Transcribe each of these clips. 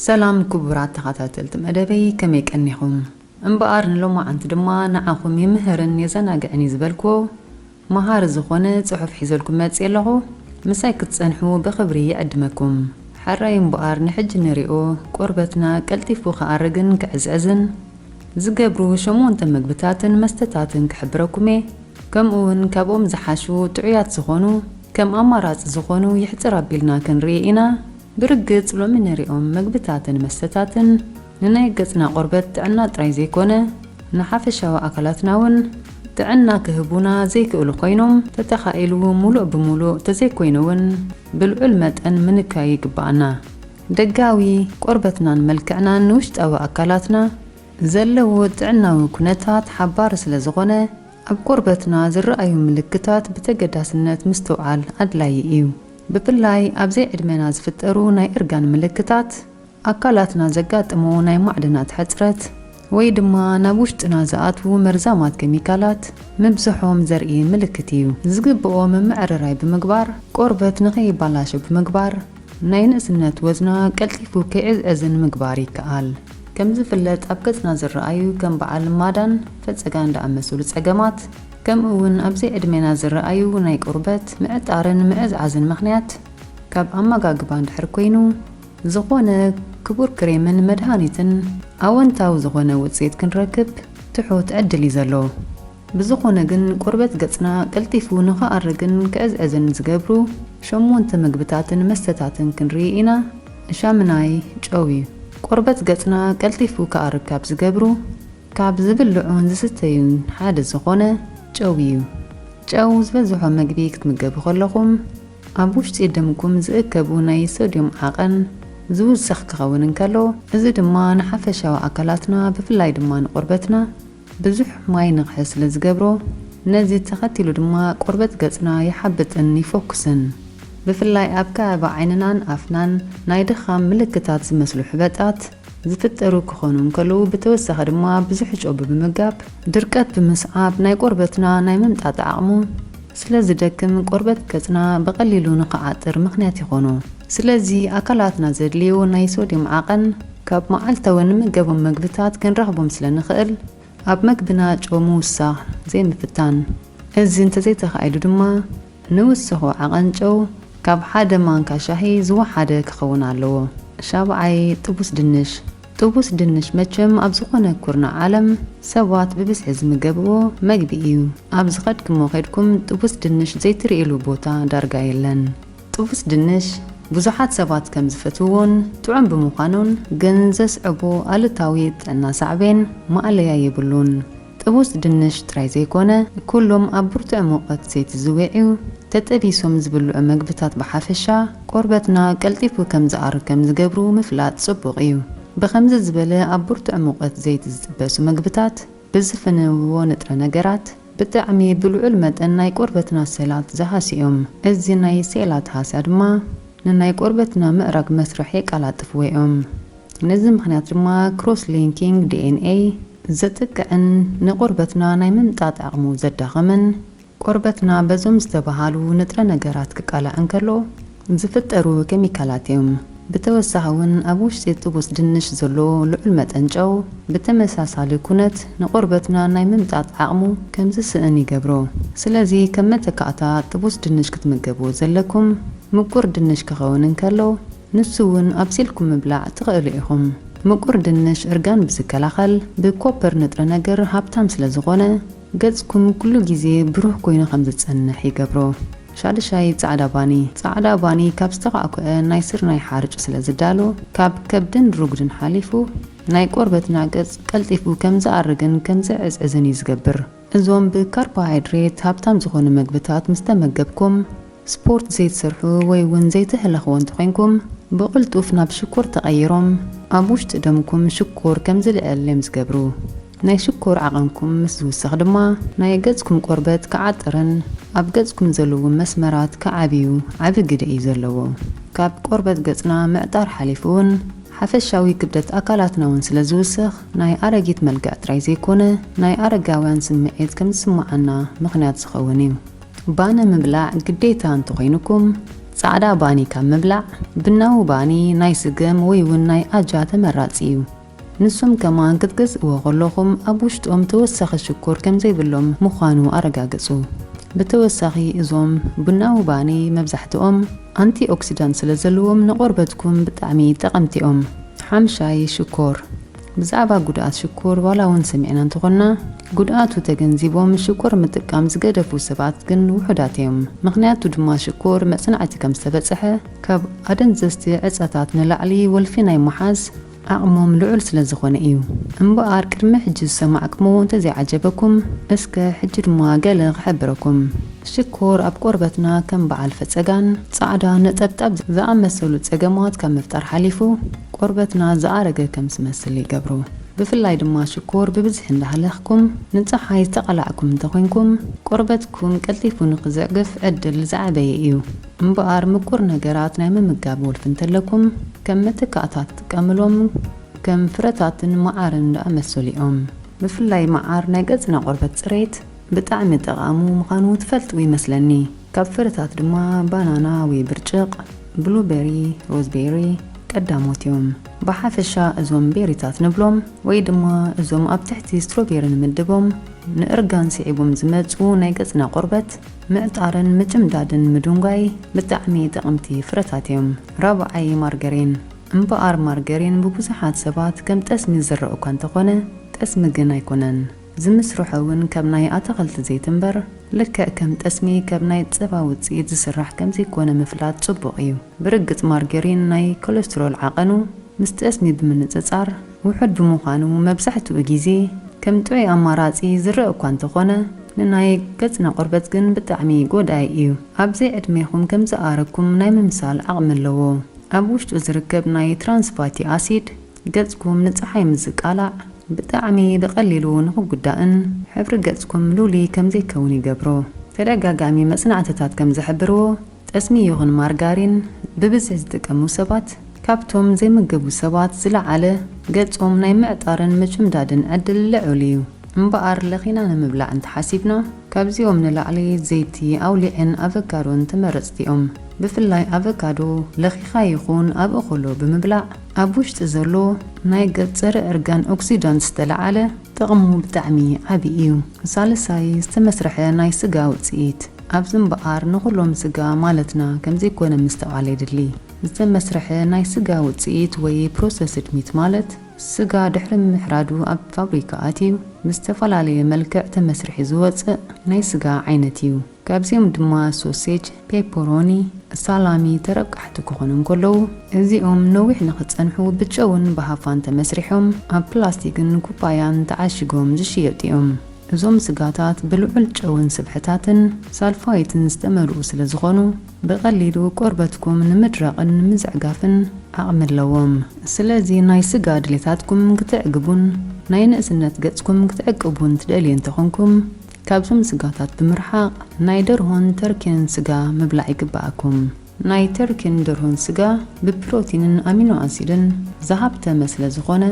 ሰላም ክቡራት ተኸታተልቲ መደበይ፣ ከመይ ቀኒኹም? እምበኣር ንሎማዓንቲ ድማ ንዓኹም ይምህርን የዘናግዕን እዩ ዝበልክዎ መሃሪ ዝኾነ ጽሑፍ ሒዘልኩም መጽእ ኣለኹ። ምሳይ ክትጸንሑ ብኽብሪ ይዕድመኩም። ሕራይ እምበኣር ንሕጂ ንሪኦ ቆርበትና ቀልጢፉ ክኣርግን ክዕዝዕዝን ዝገብሩ ሸሞንተ መግብታትን መስተታትን ክሕብረኩም እየ። ከምኡ እውን ካብኦም ዝሓሹ ጥዑያት ዝኾኑ ከም ኣማራጺ ዝኾኑ ይሕጽር ኣቢልና ክንርኢ ኢና። ብርግጽ ሎሚ ንሪኦም መግብታትን መስተታትን ንናይ ገጽና ቆርበት ጥዕና ጥራይ ዘይኮነ ንሓፈሻዊ ኣካላትና እውን ጥዕና ክህቡና ዘይክእሉ ኮይኖም ተተኻኢሉ ሙሉእ ብሙሉእ ተዘይኮይኑ እውን ብልዑል መጠን ምንካይ ይግባኣና። ደጋዊ ቆርበትናን መልክዕናን ንውሽጣዊ ኣካላትና ዘለዎ ጥዕናዊ ኩነታት ሓባሪ ስለ ዝኾነ ኣብ ቆርበትና ዝረኣዩ ምልክታት ብተገዳስነት ምስትውዓል ኣድላዪ እዩ። ብፍላይ ኣብ ዘይዕድመና ዝፍጠሩ ናይ እርጋን ምልክታት ኣካላትና ዘጋጥሞ ናይ ማዕድናት ሕጽረት ወይ ድማ ናብ ውሽጥና ዝኣትዉ መርዛማት ኬሚካላት ምብዝሖም ዘርኢ ምልክት እዩ። ዝግብኦ ምምዕርራይ ብምግባር ቆርበት ንኸይባላሾ ብምግባር ናይ ንእስነት ወዝና ቀልጢፉ ከይዕዝዕዝን ምግባር ይከኣል። ከም ዝፍለጥ ኣብ ገጽና ዝረኣዩ ከም በዓል ማዳን ፈጸጋን ዝኣመሰሉ ጸገማት ከምኡ እውን ኣብ ዘይዕድሜና ዝረኣዩ ናይ ቆርበት ምዕጣርን ምዕዝዓዝን ምኽንያት ካብ ኣመጋግባ እንድሕር ኮይኑ ዝኾነ ክቡር ክሬምን መድሃኒትን ኣወንታዊ ዝኾነ ውጽኢት ክንረክብ ትሑት ዕድል እዩ ዘሎ። ብዝኾነ ግን ቆርበት ገጽና ቀልጢፉ ንኽኣርግን ክዕዝዕዝን ዝገብሩ ሸሞንተ ምግብታትን መስተታትን ክንርኢ ኢና። ሻምናይ ጨው እዩ። ቆርበት ገጽና ቀልጢፉ ክኣርግ ካብ ዝገብሩ ካብ ዝብልዑን ዝስተዩን ሓደ ዝኾነ ጨው እዩ። ጨው ዝበዝሖ መግቢ ክትምገቡ ከለኹም ኣብ ውሽጢ ደምኩም ዝእከቡ ናይ ሶድዮም ዓቐን ዝውስኽ ክኸውን እንከሎ እዚ ድማ ንሓፈሻዊ ኣካላትና ብፍላይ ድማ ንቆርበትና ብዙሕ ማይ ንኽሕዝ ስለ ዝገብሮ ነዚ ተኸቲሉ ድማ ቆርበት ገጽና ይሓብጥን ይፎኩስን። ብፍላይ ኣብ ከባቢ ዓይንናን ኣፍናን ናይ ድኻም ምልክታት ዝመስሉ ሕበጣት ዝፍጠሩ ክኾኑ እንከለዉ ብተወሳኺ ድማ ብዙሕ ጨው ብምምጋብ ድርቀት ብምስዓብ ናይ ቆርበትና ናይ ምምጣጥ ዓቕሙ ስለ ዝደክም ቆርበት ገጽና ብቐሊሉ ንኽዓጥር ምኽንያት ይኾኑ። ስለዚ ኣካላትና ዘድልዮ ናይ ሶድዮም ዓቐን ካብ መዓልታዊ ንምገቦም መግብታት ክንረኽቦም ስለ ንኽእል ኣብ መግብና ጨው ምውሳኽ ዘይምፍታን። እዚ እንተዘይተኻኢሉ ድማ ንውስኾ ዓቐን ጨው ካብ ሓደ ማንካ ሻሂ ዝወሓደ ክኸውን ኣለዎ። ሻብዓይ ጥቡስ ድንሽ። ጥቡስ ድንሽ መቸም ኣብ ዝኾነ ኩርናዕ ዓለም ሰባት ብብዝሒ ዝምገብዎ መግቢ እዩ። ኣብ ዝኸድክሞ ከድኩም ጥቡስ ድንሽ ዘይትርእይሉ ቦታ ዳርጋ የለን። ጥቡስ ድንሽ ብዙሓት ሰባት ከም ዝፈትውዎን ጥዑም ብምዃኑን ግን ዘስዕቦ ኣሉታዊ ጥዕና ሳዕቤን ማእለያ የብሉን። ጥቡስ ድንሽ ጥራይ ዘይኮነ ኩሎም ኣብ ብርቱዕ ሙቐት ዘይቲ ዝዊዕዩ ተጠቢሶም ዝብልዑ መግብታት ብሓፈሻ ቆርበትና ቀልጢፉ ከም ዝኣር ከም ዝገብሩ ምፍላጥ ጽቡቕ እዩ። ብኸምዚ ዝበለ ኣብ ብርቱዕ ሙቐት ዘይቲ ዝጥበሱ መግብታት ብዝፍንውዎ ንጥረ ነገራት ብጣዕሚ ብልዑል መጠን ናይ ቆርበትና ሴላት ዝሃስዮም። እዚ ናይ ሴላት ሃስያ ድማ ንናይ ቆርበትና ምእራግ መስርሕ የቀላጥፍዎ እዮም። ነዚ ምኽንያት ድማ ክሮስ ሊንኪንግ ዲ ኤን ኤ ዘጥቅዕን ንቆርበትና ናይ ምምጣጥ ዓቕሙ ዘዳኸምን ቆርበትና በዞም ዝተባሃሉ ንጥረ ነገራት ክቃላዕ እንከሎ ዝፍጠሩ ኬሚካላት እዮም። ብተወሳኺ እውን ኣብ ውሽጢ ጥቡስ ድንሽ ዘሎ ልዑል መጠን ጨው ብተመሳሳሊ ኩነት ንቆርበትና ናይ ምምጣጥ ዓቕሙ ከም ዝስእን ይገብሮ። ስለዚ ከም መተካእታ ጥቡስ ድንሽ ክትምገብዎ ዘለኩም ምቁር ድንሽ ክኸውን እንከሎ ንሱ እውን ኣብሲልኩም ምብላዕ ትኽእሉ ኢኹም። ምቁር ድንሽ እርጋን ብዝከላኸል ብኮፐር ንጥረ ነገር ሃብታም ስለ ዝኾነ ገጽኩም ኩሉ ግዜ ብሩህ ኮይኑ ከም ዝጸንሕ ይገብሮ። ሻድሻይ ጻዕዳ ባኒ። ጻዕዳ ባኒ ካብ ዝተኻዕኩዐ ናይ ስርናይ ሓርጭ ስለ ዝዳሎ ካብ ከብድን ሩጉድን ሓሊፉ ናይ ቆርበትና ገጽ ቀልጢፉ ከም ዝኣርግን ከም ዝዕዝዕዝን እዩ ዝገብር። እዞም ብካርቦሃይድሬት ሃብታም ዝኾኑ መግብታት ምስ ተመገብኩም ስፖርት ዘይትሰርሑ ወይ እውን ዘይትህለኽዎ እንተኾይንኩም ብቕልጡፍ ናብ ሽኮር ተቐይሮም ኣብ ውሽጢ ደምኩም ሽኮር ከም ዝልዕል እዮም ዝገብሩ። ናይ ሽኮር ዓቐንኩም ምስ ዝውሰኽ ድማ ናይ ገጽኩም ቆርበት ክዓጥርን ኣብ ገጽኩም ዘለዉ መስመራት ክዓብዩ ዓቢ ግደ እዩ ዘለዎ። ካብ ቆርበት ገጽና ምዕጣር ሓሊፉ እውን ሓፈሻዊ ክብደት ኣካላትና እውን ስለ ዝውስኽ ናይ ኣረጊት መልክዕ ጥራይ ዘይኮነ ናይ ኣረጋውያን ስምዒት ከም ዝስምዓና ምኽንያት ዝኸውን እዩ። ባኒ ምብላዕ ግዴታ እንተኾይኑኩም ጻዕዳ ባኒ ካብ ምብላዕ፣ ቡናዊ ባኒ፣ ናይ ስገም ወይ እውን ናይ ኣጃ ተመራጺ እዩ። ንሶም ከማን ክትገዝእዎ ከለኹም ኣብ ውሽጦም ተወሳኺ ሽኮር ከም ዘይብሎም ምዃኑ ኣረጋግጹ። ብተወሳኺ እዞም ቡናዊ ባኒ መብዛሕትኦም ኣንቲ ኦክሲዳንት ስለ ዘለዎም ንቆርበትኩም ብጣዕሚ ጠቐምቲ እዮም። ሓምሻይ ሽኮር። ብዛዕባ ጉድኣት ሽኮር ዋላ እውን ሰሚዕና እንተኾንና፣ ጉድኣቱ ተገንዚቦም ሽኮር ምጥቃም ዝገደፉ ሰባት ግን ውሑዳት እዮም። ምኽንያቱ ድማ ሽኮር መጽናዕቲ ከም ዝተበጽሐ ካብ ኣደንዘዝቲ ዕጸታት ንላዕሊ ወልፊ ናይ ምሓዝ ዓቕሞም ልዑል ስለ ዝኾነ እዩ። እምበኣር ቅድሚ ሕጂ ዝሰማዕኩምዎ እንተዘይዓጀበኩም፣ እስከ ሕጂ ድማ ገለ ክሕብረኩም። ሽኮር ኣብ ቆርበትና ከም በዓል ፈጸጋን ጻዕዳ ነጠብጣብ ዝኣመሰሉ ጸገማት ካብ ምፍጣር ሓሊፉ፣ ቆርበትና ዝኣረገ ከም ዝመስል ይገብሮ። ብፍላይ ድማ ሽኮር ብብዝሒ እንዳሃለኽኩም ንጸሓይ ዝተቓላዕኩም እንተኾይንኩም፣ ቆርበትኩም ቀልጢፉ ንኽዘዕግፍ ዕድል ዝዓበየ እዩ። እምበኣር ምቁር ነገራት ናይ ምምጋብ ወልፊ እንተለኩም፣ ከም መተካእታት ትጥቀምሎም ከም ፍረታትን መዓርን ዝኣመሰሉ እዮም። ብፍላይ መዓር ናይ ገጽና ቆርበት ጽሬት ብጣዕሚ ጠቓሙ ምዃኑ ትፈልጡ ይመስለኒ። ካብ ፍረታት ድማ ባናና ወይ ብርጭቕ፣ ብሉቤሪ፣ ሮዝቤሪ ቀዳሞት እዮም። ብሓፈሻ እዞም ቤሪታት ንብሎም ወይ ድማ እዞም ኣብ ትሕቲ ስትሮቤሪ ንምድቦም ንእርጋን ስዒቦም ዝመጹ ናይ ገጽና ቆርበት ምዕጣርን ምጭምዳድን ምድንጓይ ብጣዕሚ ጠቕምቲ ፍረታት እዮም። ራብዓይ ማርገሪን። እምበኣር ማርገሪን ብብዙሓት ሰባት ከም ጠስሚ ዝረእ እኳ እንተኾነ፣ ጠስሚ ግን ኣይኮነን። ዝምስርሖ እውን ካብ ናይ ኣታኽልቲ ዘይቲ እምበር፣ ልክዕ ከም ጠስሚ ካብ ናይ ጸባ ውጽኢት ዝስራሕ ከም ዘይኮነ ምፍላጥ ጽቡቕ እዩ። ብርግጽ ማርገሪን ናይ ኮለስትሮል ዓቐኑ ምስ ጠስሚ ብምንጽጻር ውሑድ ብምዃኑ፣ መብዛሕትኡ ግዜ ከም ጥዑይ ኣማራጺ ዝረእ እኳ እንተኾነ፣ ንናይ ገጽና ቆርበት ግን ብጣዕሚ ጎዳኢ እዩ። ኣብ ዘይዕድሜኹም ከም ዝኣረግኩም ናይ ምምሳል ዓቕሚ ኣለዎ። ኣብ ውሽጡ ዝርከብ ናይ ትራንስ ፋቲ ኣሲድ፣ ገጽኩም ንጸሓይ ምስ ዝቃላዕ ብጣዕሚ ብቐሊሉ ንኽጉዳእን ሕብሪ ገጽኩም ሉሊ ከም ዘይከውን ይገብሮ። ተደጋጋሚ መጽናዕትታት ከም ዝሕብርዎ፣ ጠስሚ ይኹን ማርጋሪን ብብዝሒ ዝጥቀሙ ሰባት ካብቶም ዘይምገቡ ሰባት ዝለዓለ ገጾም ናይ ምዕጣርን ምጭምዳድን ዕድል ልዑል እዩ። እምበኣር ለኺና ንምብላዕ እንተሓሲብና፣ ካብዚኦም ንላዕሊ ዘይቲ ኣውሊዕን ኣቨካዶን ተመረጽቲ እዮም። ብፍላይ ኣቨካዶ ለኺኻ ይኹን ኣብ እኹሎ ብምብላዕ፣ ኣብ ውሽጢ ዘሎ ናይ ገጽ ጸረ እርጋን ኦክሲዳንት ዝተለዓለ ጥቕሙ ብጣዕሚ ዓቢ እዩ። ሳልሳይ፣ ዝተመስርሐ ናይ ስጋ ውጽኢት። ኣብዚ እምበኣር ንኹሎም ስጋ ማለትና ከም ዘይኮነ ምስትውዓል የድሊ። ዝተመስርሐ ናይ ስጋ ውጽኢት ወይ ፕሮሰስድ ሚት ማለት፣ ስጋ ድሕሪ ምሕራዱ ኣብ ፋብሪካ ኣትዩ ብዝተፈላለየ መልክዕ ተመስሪሑ ዝወጽእ ናይ ስጋ ዓይነት እዩ። ካብዚኦም ድማ ሶሴጅ፣ ፔፐሮኒ፣ ሳላሚ ተረቃሕቲ ክኾኑ እንከለዉ፣ እዚኦም ነዊሕ ንኽጸንሑ ብጨውን ብሃፋን ተመስሪሖም ኣብ ፕላስቲክን ኩባያን ተዓሺጎም ዝሽየጡ እዮም። እዞም ስጋታት ብልዑል ጨውን ስብሕታትን ሳልፋይትን ዝተመልኡ ስለ ዝኾኑ፣ ብቐሊሉ ቆርበትኩም ንምድራቕን ንምዝዕጋፍን ዓቕሚ ኣለዎም። ስለዚ ናይ ስጋ ድሌታትኩም ክተዕግቡን ናይ ንእስነት ገጽኩም ክትዕቅቡን ትደልዩ እንተኾንኩም፣ ካብዞም ስጋታት ብምርሓቕ ናይ ደርሆን ተርኪን ስጋ ምብላዕ ይግብኣኩም። ናይ ተርኪን ደርሆን ስጋ ብፕሮቲንን ኣሚኖ ኣሲድን ዝሃብተመ ስለ ዝኾነ፣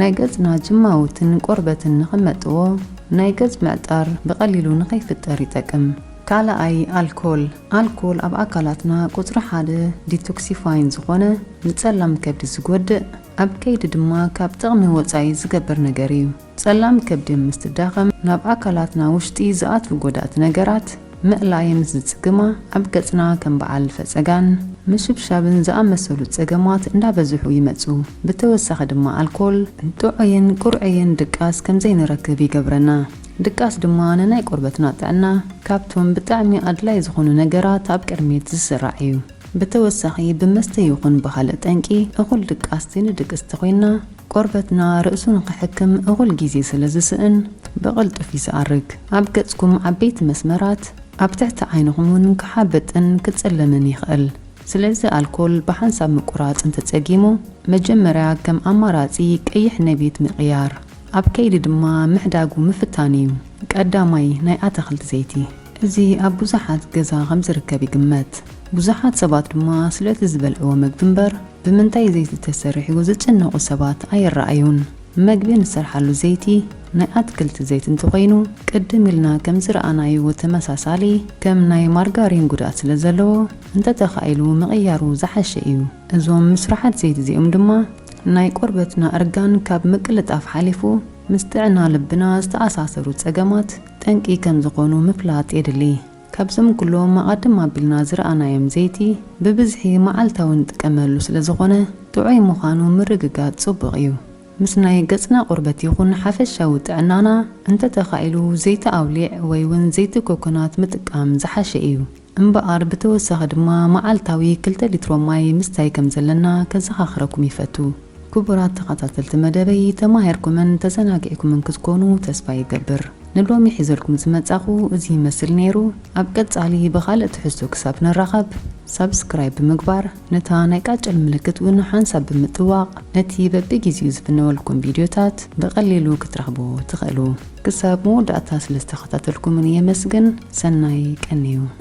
ናይ ገጽና ጅማውትን ቆርበትን ንኽመጥዎ ናይ ገጽ ምዕጣር ብቐሊሉ ንኸይፍጠር ይጠቅም። ካልኣይ፣ ኣልኮል። ኣልኮል ኣብ ኣካላትና ቁጽሪ ሓደ ዲቶክሲፋይን ዝኾነ ንጸላም ከብዲ ዝጎድእ፣ ኣብ ከይዲ ድማ ካብ ጥቕሚ ወጻኢ ዝገብር ነገር እዩ። ጸላም ከብዲ ምስ ትዳኸም ናብ ኣካላትና ውሽጢ ዝኣትዉ ጎዳእቲ ነገራት ምእላይ ምስ ዝጽግማ፣ ኣብ ገጽና ከም በዓል ፈጸጋን ምሽብሻብን ዝኣመሰሉ ጸገማት እንዳበዝሑ ይመጹ። ብተወሳኺ ድማ ኣልኮል ጥዑይን ቁርዕይን ድቃስ ከም ዘይንረክብ ይገብረና። ድቃስ ድማ ንናይ ቆርበትና ጥዕና ካብቶም ብጣዕሚ ኣድላይ ዝኾኑ ነገራት ኣብ ቅድሚት ዝስራዕ እዩ። ብተወሳኺ ብመስተ ይኹን ብኻልእ ጠንቂ እኹል ድቃስ ዘይንድቅስ ተኾይንና፣ ቆርበትና ርእሱ ንኽሕክም እኹል ግዜ ስለ ዝስእን ብቕልጡፍ እዩ ዝኣርግ። ኣብ ገጽኩም ዓበይቲ መስመራት፣ ኣብ ትሕቲ ዓይንኹም እውን ክሓብጥን ክጽለምን ይኽእል። ስለዚ ኣልኮል ብሓንሳብ ምቁራጽ እንተጸጊሙ፣ መጀመርያ ከም ኣማራጺ ቀይሕ ነቢት ምቕያር፣ ኣብ ከይዲ ድማ ምሕዳጉ ምፍታን እዩ። ቀዳማይ፣ ናይ ኣታኽልቲ ዘይቲ። እዚ ኣብ ብዙሓት ገዛ ከም ዝርከብ ይግመት። ብዙሓት ሰባት ድማ ስለቲ ዝበልዕዎ መግቢ እምበር ብምንታይ ዘይቲ ተሰሪሑ ዝጭነቑ ሰባት ኣይረኣዩን። መግቢ ንሰርሓሉ ዘይቲ ናይ ኣትክልቲ ዘይት እንተኾይኑ፣ ቅድም ኢልና ከም ዝረኣናዮ ተመሳሳሊ ከም ናይ ማርጋሪን ጉድኣት ስለ ዘለዎ፣ እንተተኻኢሉ ምቕያሩ ዝሓሸ እዩ። እዞም ምስራሓት ዘይት እዚኦም ድማ ናይ ቆርበትና እርጋን ካብ ምቅልጣፍ ሓሊፉ ምስ ጥዕና ልብና ዝተኣሳሰሩ ጸገማት ጠንቂ ከም ዝኾኑ ምፍላጥ የድሊ። ካብዞም ኩሎም ኣቐድም ኣቢልና ዝረኣናዮም ዘይቲ ብብዝሒ መዓልታዊ ንጥቀመሉ ስለ ዝኾነ ጥዑይ ምዃኑ ምርግጋጽ ጽቡቕ እዩ። ምስ ናይ ገጽና ቆርበት ይኹን ሓፈሻዊ ጥዕናና እንተተኻኢሉ ዘይቲ ኣውሊዕ ወይ እውን ዘይቲ ኮኮናት ምጥቃም ዝሓሸ እዩ። እምበኣር ብተወሳኺ ድማ መዓልታዊ ክልተ ሊትሮ ማይ ምስታይ ከም ዘለና ከዘኻኽረኩም ይፈቱ። ክቡራት ተኸታተልቲ መደበይ፣ ተማሂርኩምን ተዘናጊዕኩምን ክትኮኑ ተስፋ ይገብር። ንሎሚ ሒዘልኩም ዝመጻኹ እዚ ይመስል ነይሩ። ኣብ ቀጻሊ ብኻልእ ትሕዝቶ ክሳብ ንራኸብ ሳብስክራይብ ብምግባር ነታ ናይ ቃጭል ምልክት እውን ሓንሳብ ብምጥዋቕ ነቲ በብጊዜኡ ዝፍነወልኩም ቪድዮታት ብቐሊሉ ክትረኽቡ ትኽእሉ። ክሳብ መወዳእታ ስለ ዝተኸታተልኩምን የመስግን። ሰናይ ቀንዩ።